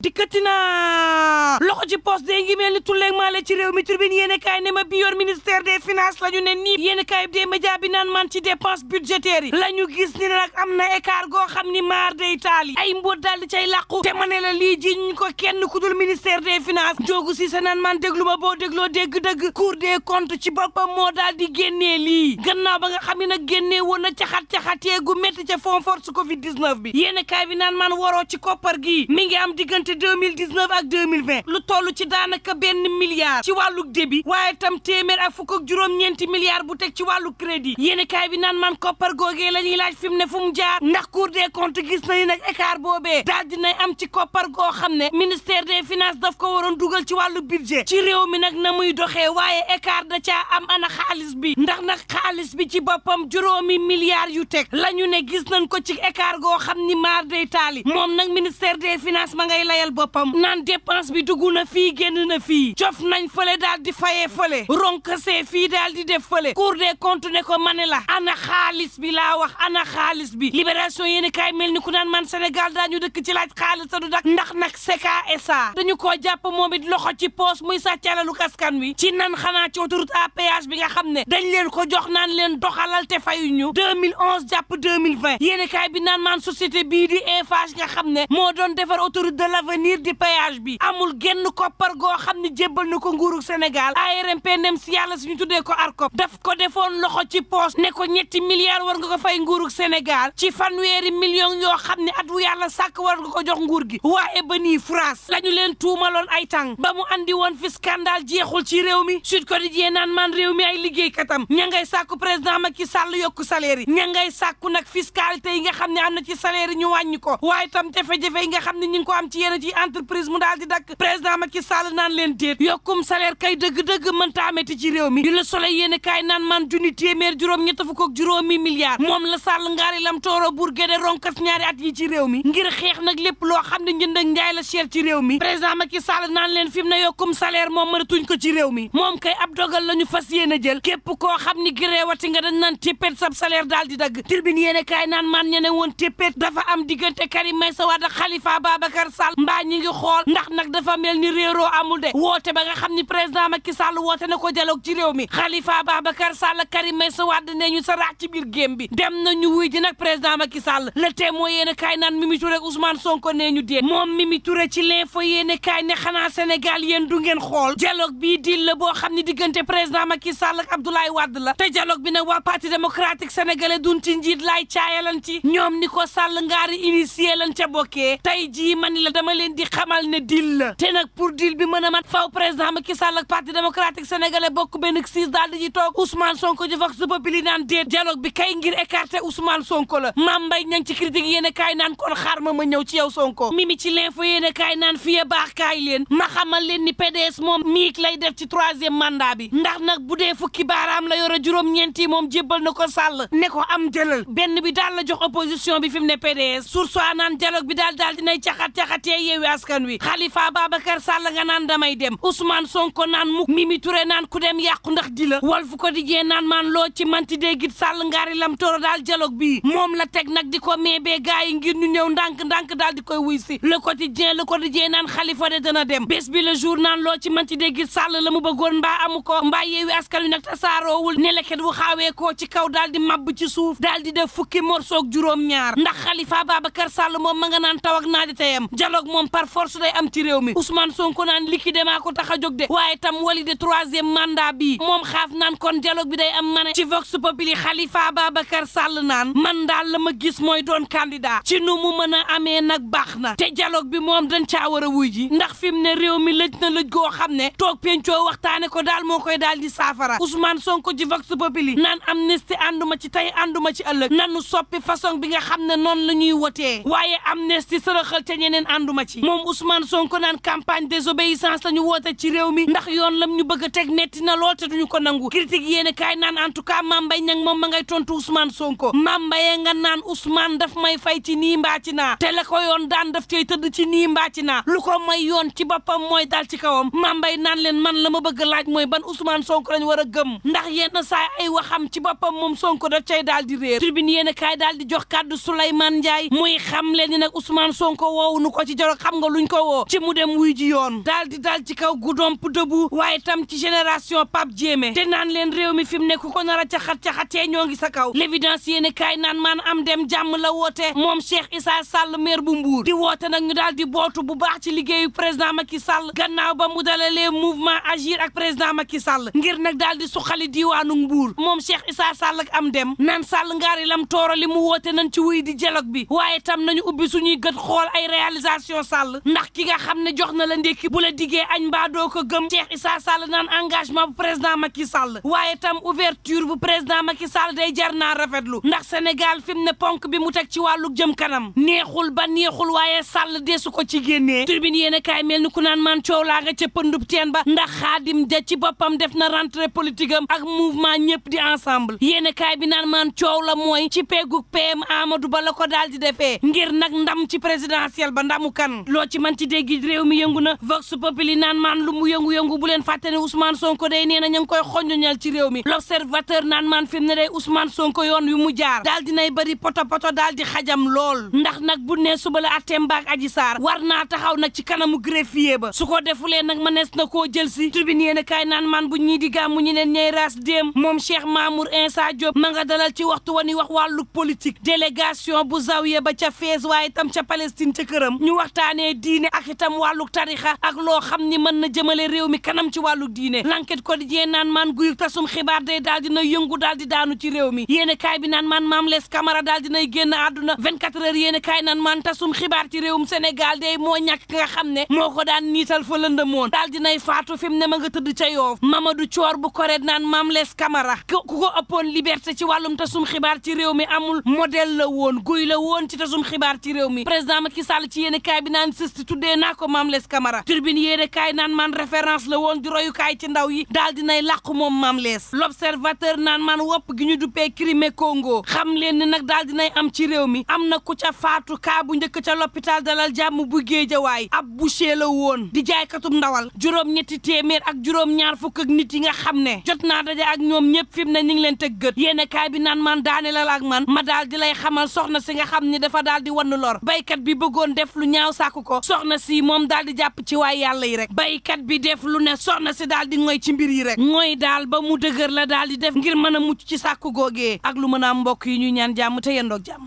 dikkati na loxo ci poste de ngi mel ni tulleeg maale ci réew mi Tribune yéene kaay ne ma bi yor ministère des finances la ñu ne nii yéene kaay bi dee média bi naan man ci dépense budgétaire yi la ñu gis ni nag am na écart goo xam ni maar day taal yi ay mbóot daal di cay làqu te ma ne la lii ji ñu ko kenn ku dul ministère des finances joogu si sa naan man déglu ma boo dégloo dégg-dëgg Cour des comptes ci boppam moo daal di génnee lii gannaaw ba nga xam ne nag génnee woon na caxat-caxatee gu métti ca fond force covid 19 bi yéene kaay bi naan man waroo ci koppar gi mi ngi am diggante 2019 ak 2020 lu toll ci daanaka benn milliard ci wàllu débit waaye tam téeméer ak fukk ak juróom-ñeenti milliards bu teg ci wàllu crédit yéeni kaay bi naan man koppar googee la ñuy laaj fi mu ne fu mu jaar ndax Cour des comptes gis nañu nag écart boobee daal dinay am ci koppar goo xam ne ministère des finances daf ko waroon dugal ci wàllu budget ci réew mi nag na muy doxee waaye écart da caa am ana xaalis bi ndax nag xaalis bi ci boppam juróomi milliards yu teg la ñu ne gis nañ ko ci écart goo xam ni maar day taali moom nag ministère des finances ma ngay layal boppam naan dépense bi dugg na fii génn na fii cof nañ fële daal di fayee fële ronkasee fii daal di def fële Cour des comptes ne ko mane la ana xaalis bi laa wax ana xaalis bi libération yéeni kaay mel ni ku naan man Sénégal daañu dëkk ci laaj xaalis sa du dak ndax nag CKSA dañu koo jàpp moom it loxo ci poos muy sàccalalu kaskan wi ci nan xanaa ci autoroute à péage bi nga xam ne dañ leen ko jox naan leen doxalal te fayuñu 2011 jàpp 2020 yéeni kaay bi naan man société bii di Eiffage nga xam ne moo doon defar autoroute de l'avenir di péage bi amul genn koppar goo xam ne jébbal na ko nguuru Sénégal ARMP nem si yàlla suñu tuddee ko ARCOP daf ko defoon loxo ci poos ne ko ñetti milliards war nga ko fay nguuru Sénégal ci fanweeri millions yoo xam ne at wu yàlla sàkk war nga ko jox nguur gi waaye ba nii France la ñu leen tuumaloon ay tàng ba mu andi woon fi scandale jeexul ci réew mi Sud Quotidien naan man réew mi ay liggéeykatam ña ngay sàkku président Macky Sall yokku salaire yi ña ngay sàkku nag fiscalité yi nga xam ne am na ci salaire yi ñu wàññi ko waaye tam jafe-jafe yi nga xam ne ñu ngi ko am ci yenn ci entreprise mu daal di dakk président Macky Sall naan leen déet yokkum salaire kay dëgg-dëgg mënta amati ci réew mi di Le Soleil yéene kaay naan man junni téeméer juróom-ñett fukk ak juróomi milliards moom la Sall ngaari lam tooro bur géde ronkas ñaari at yi ci réew mi ngir xeex nag lépp loo xam ne njënd ak njaay la cher ci réew mi président Macky Sall naan leen fi mu ne yokkum salaire moom mënatuñ ko ci réew mi moom kay ab dogal la ñu fas yéene jël képp koo xam ni gréewati nga dañ naan téppét sab salaire daal di dagg Tribune yéene kaay naan man ñene woon téppét dafa am diggante Karim Meïssa Wade ak Khalifa Babacar Sall mbaa ñi ngi xool ndax nag dafa mel ni réeroo amul de woote ba nga xam ni président Macky Sall woote na ko dialogue ci réew mi Khalifa Babacar Sall Karim Meïssa Wade ne ñu sa raax ci biir géem bi dem nañu wuy ji nag président Macky Sall Le Témoin yéene kaay naan Mimi Touré ak Ousmane Sonko nee ñu déet moom Mimi Touré ci l'info yéene kaay ne xanaa Sénégal yéen du ngeen xool dialogue bii dil la boo xam ni diggante président Macky Sall ak Abdoulaye Wade la te dialogue bi nag waa parti démocratique sénégalais dun ci njiit laay caayalan ci ñoom ni ko Sall ngaari initié lan ca bokkee tey jii man la dama leen di xamal ne dil la te nag pour dil bi mën a mat faw président Macky Sall ak parti démocratique sénégalais bokk benn siis daal di ji toog Ousmane Sonko ji vox populi naan déet dialogue bi kay ngir écarter Ousmane Sonko la Mame Mbaye Niang ci critique yéen a kaay naan kon xaar ma ñëw ci yow Sonko Mimi ci l'info yéen a kaay naan fii baax kaay leen ma xamal leen ni PDS moom miik lay def ci 3e mandat bi ndax nag bu dee fukki baaraam la yore juróom-ñeenti moom jébbal na ko Sall ne ko am jëlal benn bi daal la jox opposition bi fi mu ne PDS source a naan dialogue bi daal dinay caxat-caxatee Yewwi Askan Wi Khalifa Babacar Sall nga naan damay dem Ousmane Sonko naan mukk Mimi Touré naan ku dem yàqu ndax di la Walf Quotidien naan man loo ci manti déggit Sall ngaari lam tooro daal dialogue bii moom la teg nag di ko meebee gaay yi ngir ñu ñëw ndànk-ndànk daal di koy wuy si Le Quotidien naan Khalifa de dana dem bés bi Le Jour naan loo ci manti déggit Sall la mu bëggoon mbaa amu ko mbaa Yewwi Askan Wi nag tasaaroowul ne leket wu xaawee koo ci kaw daal di mabb ci suuf daal di def fukki morsoog juróom-ñaar ndax Khalifa Babacar Sall moom ma nga naan taw ak naa di tayam dialogue moom par force day am ci réew mi Ousmane Sonko naan liquide maa ko tax a jóg de waaye tam wali de 3e mandat bi moom xaaf naan kon dialogue bi day am mane ci Vox Populi Khalifa Babacar Sall naan man daal la ma gis mooy doon candidat ci nu mu mën a amee nag baax na te dialogue bi moom dañ caa war a wuy ji ndax fi mu ne réew mi lëj na lëj goo xam ne toog pencoo waxtaane ko daal moo koy daal di saafara Ousmane Sonko ci Vox Populi naan amnistie ànduma ci tey ànduma ci ëllëg nanu soppi façon bi nga xam ne noonu la ñuy wotee waaye amnistie sërëxal ca ñeneen ànduma ci moom Ousmane Sonko naan campagne désobéissance la ñu woote ci réew mi ndax yoon lam ñu bëgg a teg metti na lool te duñu ko nangu critique yéene kaay naan en tout cas Mame Mbaye Niang moom ma ngay tontu Ousmane Sonko Mame Mbaye nga naan Ousmane daf may fay ci nii mbaa ci naa te la ko yoon daan daf cay tëdd ci nii mbaa ci naa lu ko may yoon ci boppam mooy dal ci kawam Mame Mbaye naan leen man la ma bëgg laaj mooy ban Ousmane Sonko lañ war a gëm ndax yenn saa ay waxam ci boppam moom Sonko daf cay daal di réer Tribune yéene kaay daal di jox kàddu Souleymane Ndiaye muy xam leen ni nag Ousmane Sonko woowu nu ko ci keroog xam nga luñ ko woo ci mu dem wuy ji yoon daal di dal ci kaw guddoom dëbu waaye tam ci génération Pape Diémé te naan leen réew mi fi mu ne ku ko nar a caxatee ñoo ngi sa kaw l'évidence yéene kaay naan maan am dem jàmm la woote moom Cheikh Issa Sall maire bu Mbour di woote nag ñu daal di bootu bu baax ci liggéeyu président Macky Sall gannaaw ba mu dalalee mouvement agir ak président Macky Sall ngir nag daal di suqali diiwaanu Mbour moom Cheikh Issa Sall ak am dem naan Sall ngaari lam tooro li mu woote nañ ci wuy di dialogue bi waaye tam nañu ubbi suñuy gët xool ay réalisation Sall ndax ki nga xam ne jox na la ndékki bu la diggee añ mbaa doo ko gëm Cheikh Issa Sall naan engagement bu président Macky Sall waaye tam ouverture bu président Macky Sall day jar naa rafetlu ndax Sénégal fi mu ne ponk bi mu teg ci wàllu jëm kanam neexul ba neexul waaye Sall deesu ko ci génnee turbine yéen a kaay mel ni ku naan man coow laa nga ca pëndub teen ba ndax Xaadim ja ci boppam def na rentrée politique am ak mouvement ñëpp di ensemble yéen a kaay bi naan man coow la mooy ci peggug PM Amadou Ba la ko daal di defee ngir nag ndam ci présidentiel ba ndamu kan loo ci man ci dégg réew mi yëngu na Vox Populi naan man lu mu yëngu-yëngu bu leen fàtte ne Ousmane Sonko day nee na ñu ngi koy xoññoñal ci réew mi l'observateur naan man fi mu ne day Ousmane Sonko yoon yu mu jaar daal dinay bëri poto daal di xajam lool ndax nag bu ne suba la atteem baak Adji Sarr war naa taxaw nag ci kanamu greffier ba su ko defulee nag mënees na koo jël si tribune yéen a kaay naan man bu ñii di gàmmu ñi neen ñey ras déem moom Cheikh Mamour Insa Diop ma nga dalal ci waxtu wa ni wax wàllu politique délégation bu Zawiya ba ca Fès waaye itam ca Palestine ca këram ñu waxtaanee diine ak itam wàllu tarixa ak loo xam ni mën na jëmale réew mi kanam ci wàllu diine l'enquête quotidien naan man guy tasum xibaar day daal dina yëngu daal di daanu ci réew mi yéen a kaay bi naan man Mame Less Camara daal dinay génn àdduna 24 heures yéen a kaay naan man tasum xibaar ci réewum Sénégal day moo ñàkk nga xam ne moo ko daan niital fa lëndëmoon daal dinay faatu fi mu ne ma nga tëdd ca Yoof Mamadou Thior bu koret naan Mame Less Camara ku ko ëppoon liberté ci wàllum tasum xibaar ci réew mi amul modèle la woon guy la woon ci tasum xibaar ci réew mi président Macky Sall ci yéen a kaay bi naan sësti tuddee naa ko Mame Less Camara turbine yéen a kaay naan man référence la woon di royukaay ci ndaw yi daal dinay làqu moom Mame Less l'observateur naan man wopp gi ñu duppee Crimée Congo xam leen ni nag daal dinay am ci réew mi am na ku ca faatu kaa bu njëkk ca l'hôpital Dalal Jàmm bu Géejawaay ab boucher la woon di jaaykatub ndawal juróom-ñetti téeméer ak juróom-ñaar fukk ak nit yi nga xam ne jot naa daje ak ñoom ñëpp fi mu ne ñu ngi leen teg gët yéen a kaay bi naan man daane la ak man ma daal di lay xamal soxna si nga xam ni dafa daal di wann lor baykat bi bëggoon def lu ñaaw sàkku ko soxna si moom daal di jàpp ci waay yàlla yi rek baykat bi def lu ne soxna si daal di ngoy ci mbir yi rek mooy daal ba mu dëgër la daal di def ngir mën a mucc ci sàkku googee ak lu mën a am mbokk yi ñuy ñaan jàmm te yendoog jàmm